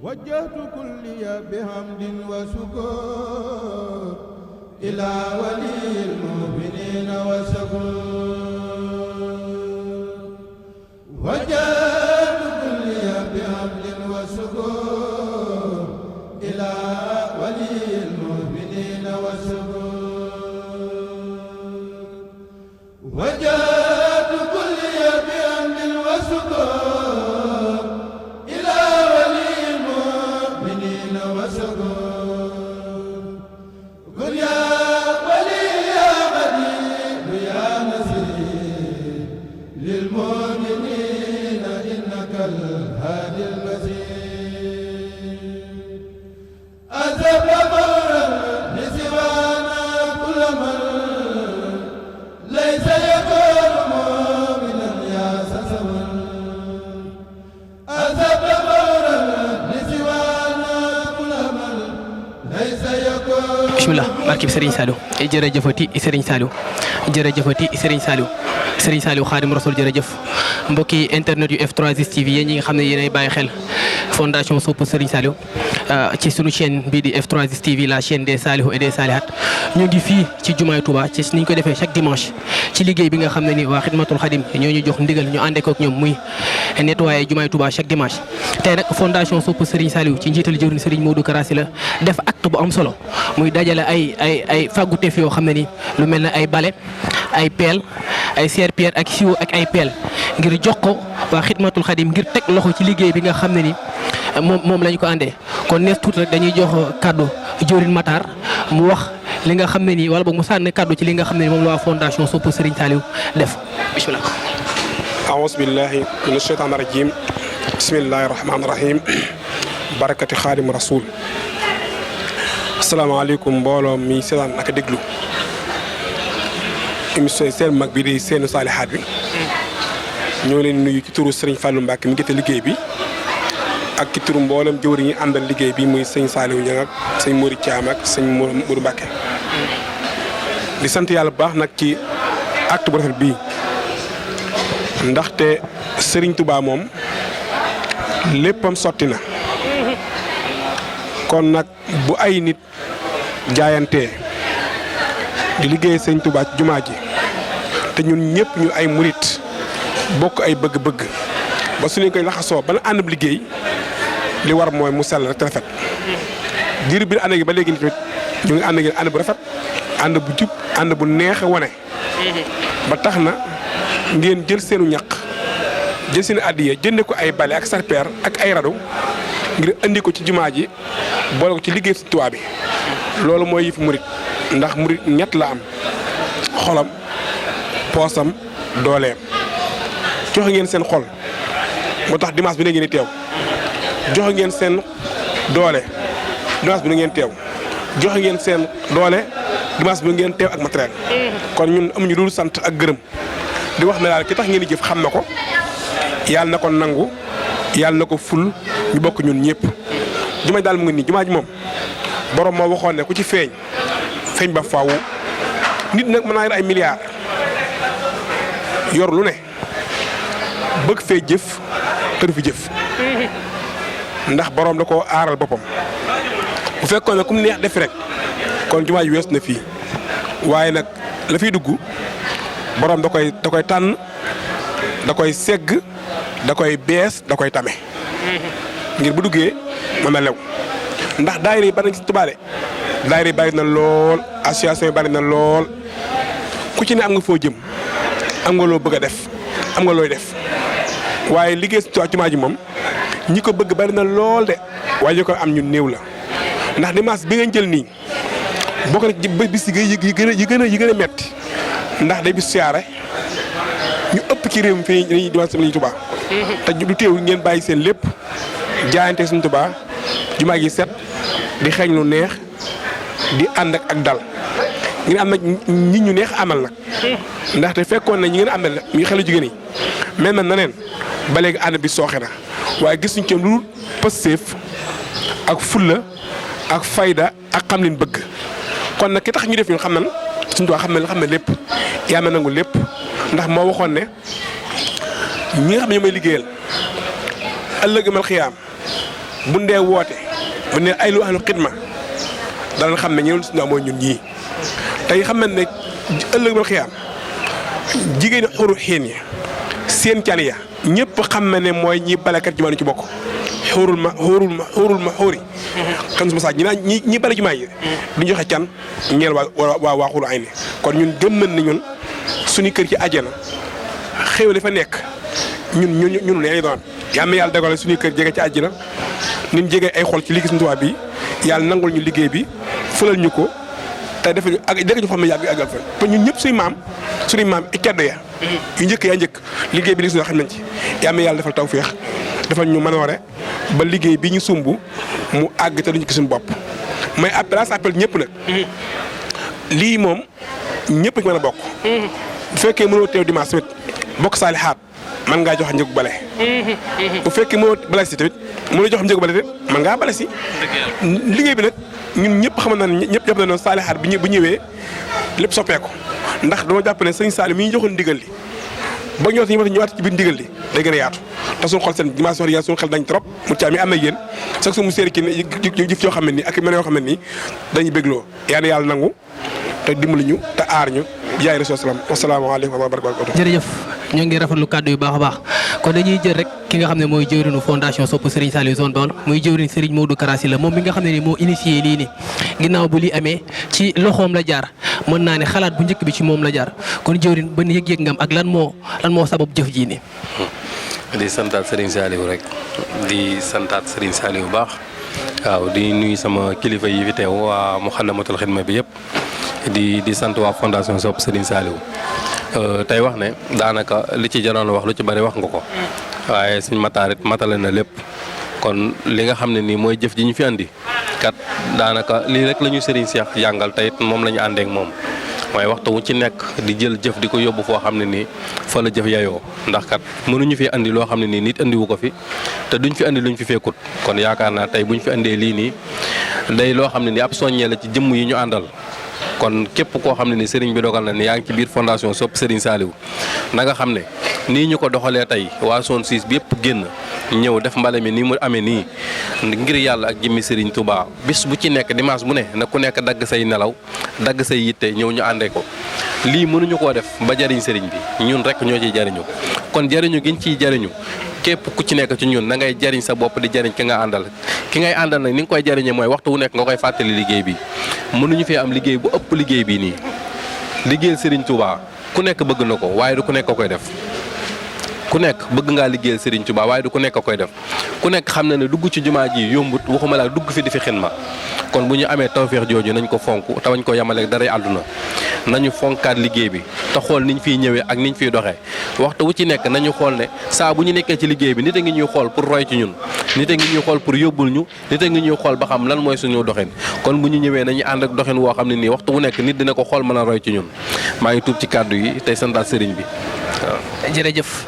وجهت كلي بحمد وشكر إلى ولي المؤمنين وشكر وجهت كلي بحمد وشكر إلى ولي المؤمنين وشكر وجهت كلي بحمد وشكر bismillah barkib Serigne Saliou jërëjëfati Serigne Saliou jërëjëfati Serigne Saliou Serigne Saliou Khadim Rasoul jërëjëf mbokki internet yu F3S TV yéen ñi nga xam ne yéenay bàyyi xel fondation Sopp Serigne Saliou ci sunu chaîne bii di F3S TV la chaîne des Salihou et des Salihat ñu ngi fii ci jumaay Touba ci ni ñu ko defee chaque dimanche ci liggéey bi nga xam ne ni waa Xidmatul Xadim ñoo ñu jox ndigal ñu àndee ko ak ñoom muy nettoyer jumaay Touba chaque dimanche. tey nag fondation Sopp Serigne Saliou ci njiital jëwriñ Serigne Modou Karasi la def acte bu am solo muy dajale ay fàgguteef yoo xam ne ni lu mel ne ay bale ay peel ay serpillère ak siwo ak ay peel ngir jox ko waa Xidmatul Xadim ngir teg loxo ci liggéey bi nga xam ne ni moom lañu ko àndee kon nees tuuti rek dañuy jox kaddu jëwriñ Matar mu wax li nga xam ne nii wala boog mu sànni kaddu ci li nga xam ne ni moom la waa fondation Sopp Serigne Saliou def bismillah. aouzu billahi mina shaytaani rajim bismillahi rahmaani rahim barakati xaadim rasul asalaamaaleykum mbooloo mi seetaan ak déglu émission seen mag bi di seenu saalihaat bi ñoo leen nuyu ci turu Serigne Fallou Mbacke mi ngi te liggéey bi ak ci turu mboolem jëwri ñi àndal liggéey bi muy sëñ Saliou Niang ak sëñ Mori Thiam ak sëñ Modou Mbacke di sant yàlla bu baax nag ci acte bu rafet bii ndaxte Serigne Touba moom léppam sotti na kon nag bu ay nit jaayantee di liggéey Serigne Touba ci jumaa ji te ñun ñëpp ñu ay murit bokk ay bëgg-bëgg ba su ñu koy laxasoo ba na ànd liggéey li war mooy mu sell rek te rafet diir bi ànd gi ba léegi nit ñu ngi ànd gi ànd bu rafet ànd bu jub ànd bu neex a wane ba tax na ngeen jël seenu ñaq jël seen addiya jënde ko ay bale ak sarpeer ak ay rado ngir andi ko ci jumaa ji boole ko ci liggéey si Tuubaa bi loolu mooy yëf murit ndax murit ñett la am xolam poosam dooleem joxe ngeen seen xol moo tax dimanche bi na ngeen di teew joxe ngeen seen doole dimanche bi na ngeen teew joxe ngeen seen doole dimanche bi ngeen teew ak matériel kon ñun amuñu dul sant ak gërëm di wax ne daal ki tax ngeen di jëf xam na ko yàlla na ko nangu yàlla na ko ful ñu bokk ñun ñëpp jumaa daal mu ngi nii jumaa ji moom borom moo waxoon ne ku ci feeñ ba faaw nit nag mën naa yor ay milliards yor lu ne bëgg fee jëf te du fi jëf ndax borom da koo aaral boppam bu fekkoon ne ku mu neex def rek kon jumaa ji wees na fii waaye nag la fiy dugg borom da koy tànn da koy segg da koy bees da koy tame ngir bu duggee mën na lew ndax daayira yi bari na ci tubaale daayira yi bari na lool association yi bari na lool ku ci ne am nga foo jëm am nga loo bëgg a def am nga looy def waaye liggéey si jumaa ji moom ñi ko bëgg bari na lool de waaye ñi ko am ñu néew la ndax dimanche bi ngeen jël nii bokk na ci bis yi gën a metti ndax day bis siyaare ñu ëpp ci réew mi fii dañuy dimanche Sëriñ Tuubaa te du teew ngeen bàyyi seen lépp jaayante Sëriñ Tuubaa jumaa gi set di xeeñ lu neex di ànd ak dal ngeen am nag nit ñu neex amal nag ndaxte fekkoon na ñi ngeen amal la muy xelu jigéen yi mel na neen ba léegi ànd bi sooxe na waaye gis ñu ci lu pësteef ak fulla ak fayda ak xam leen bëgg kon nag ki tax ñu def ñun xam nan suñu tubaab xam ne lépp yaa ma nangu lépp ndax moo waxoon ne ñi nga xam ne ñoo may liggéeyal ëllëg mal xiyaam bu ndee woote bu ne ay lu ahlu xidma danañ xam ne ñëwul suñu mooy ñun ñii tey xam ne ëllëg mal xiyaam jigéen ñi xuru xiin yi seen cal ya ñëpp xam ne mooy ñi balekat jumaa ci bokk xóorul ma xóori xam suma saaj ñi bale jumaa yi duñ joxe can ñeel waa xuru ay ni kon ñun gëm nañ ne ñun suñu kër ci àjjana xéw li fa nekk ñun leen doon yàlla na yàlla dagale suñu kër jege ci àjjana ñun jege ay xol ci liggéey suñu tubaab bi yàlla nangul ñu liggéey bi fulal ñu ko te defe ak dégg ñu xam ne yàgg àggal fa te ñun ñëpp suñu maam ceddo ya yu njëkk yaa njëkk liggéey bi li suñu xam nañ ci yàlla na yàlla defal tawféex defal ñu manoore ba liggéey bi ñu sumb mu àgg te duñu gis suñu bopp may appel ñëpp nag lii moom ñëpp ci mën a bokk bu fekkee mënoo teew dimanche tamit bokk saalixaat man ngaa jox njëgu bale bu fekkee mënoo bale si tamit mënoo jox njëgu bale tamit man ngaa bale si liggéey bi nag ñun ñëpp xam na ne ñëpp jàpp na noonu saalixaat bu ñëwee lépp soppeeku ndax dama jàpp ne sëñ Saliou mi ñu joxoon ndigal li ba ñëw ñu ñëwaat ci biir ndigal li day gën a yaatu te suñu xol seen dimanche wax suñu xel dañ trop mu caa mi am na yéen sax su mu séeri ki jëf yoo xam ne nii ak mel yoo xam ne nii dañuy bégloo yaa yàlla nangu te dimbali ñu te aar ñu jaay rasul salaam wasalaamaaleykum wa barakatuh. jërëjëf ñoo ngi rafetlu kàddu yu baax a baax kon dañuy jël rek ki nga xam ne mooy jëwriñu fondation Sopp Serigne Saliou zone Baol muy jëwriñ Serigne Modou Kara Sylla moom mi nga xam ne ni moo initié lii nii ginnaaw bu li amee ci loxoom la jaar mën naa ne xalaat bu njëkk bi ci moom la jaar kon jëwriñ ban yëg-yëg ngam ak lan moo sabab jëf ji nii. di santaat Serigne Saliou rek di santaat Serigne Saliou bu baax waaw di nuyu sama kilifa yi fi teew waa Muxaddamatul Xidma bi yëpp di sant waa fondation Sopp Serigne Saliou tey wax ne daanaka li ci jaroon wax lu ci bari wax nga ko waaye suñ mataarit matale na lépp kon li nga xam ne nii mooy jëf ji ñu fi andi kat daanaka lii rek la ñu Serigne Cheikh jàngal tey moom la ñu àndeek moom mooy waxtu wu ci nekk di jël jëf di ko yóbbu foo xam ne nii fa la jëf yayoo ndax kat mënuñu fi andi loo xam ne nii nit andiwu ko fi te duñ fi andi luñ fi fekkut kon yaakaar naa tey buñ fi andee lii nii day loo xam ne nii ab soññee la ci jëmm yi ñu àndal. kon képp koo xam ne ni sëriñ bi dogal na ni yaa ngi ci biir fondation Sopp Serigne Saliou na nga xam ne nii ñu ko doxalee tey waa zone 6 bi yëpp génn ñëw def mbale mi nii mu amee nii ngir yàlla ak jëmmi Serigne Touba bis bu ci nekk dimanche bu ne na ku nekk dagg say nelaw dagg say yitte ñëw ñu àndee ko lii mënuñu koo def ba jariñ sëriñ bi ñun rek ñoo ciy jariñu kon jariñu giñ ciy jariñu képp ku ci nekk ci ñun na ngay jariñ sa bopp di jariñ ki nga àndal ki ngay àndal nag ni nga koy jariñee mooy waxtu wu nekk nga koy fàttali liggéey bi mënuñu fee am liggéey bu ëpp liggéey bii nii liggéeyal Serigne Touba ku nekk bëgg na ko waaye du ku nekk koy def ku nekk bëgg ngaa liggéeyal Serigne Touba waaye du ku nekk koy def ku nekk xam na ne dugg ci jumaa ji yombut waxuma laa dugg fi di fi xidma kon bu ñu amee tawféex jooju nañ ko fonk te wañ ko yemaleeg daray àdduna nañu fonkaat liggéey bi te xool niñ fiy ñëwee ak niñ fiy doxee waxtu wu ci nekk nañu xool ne saa bu ñu nekkee ci liggéey bi nit a ngi ñuy xool pour roy ci ñun nit a ngi ñuy xool pour yóbbul ñu nit a ngi ñuy xool ba xam lan mooy suñu doxin kon bu ñu ñëwee nañu ànd ak doxin woo xam ne nii waxtu wu nekk nit dina ko xool mën a roy ci ñun maa ngi tuub ci kàddu yi tey santaat sëriñ bi waaw. jërëjëf.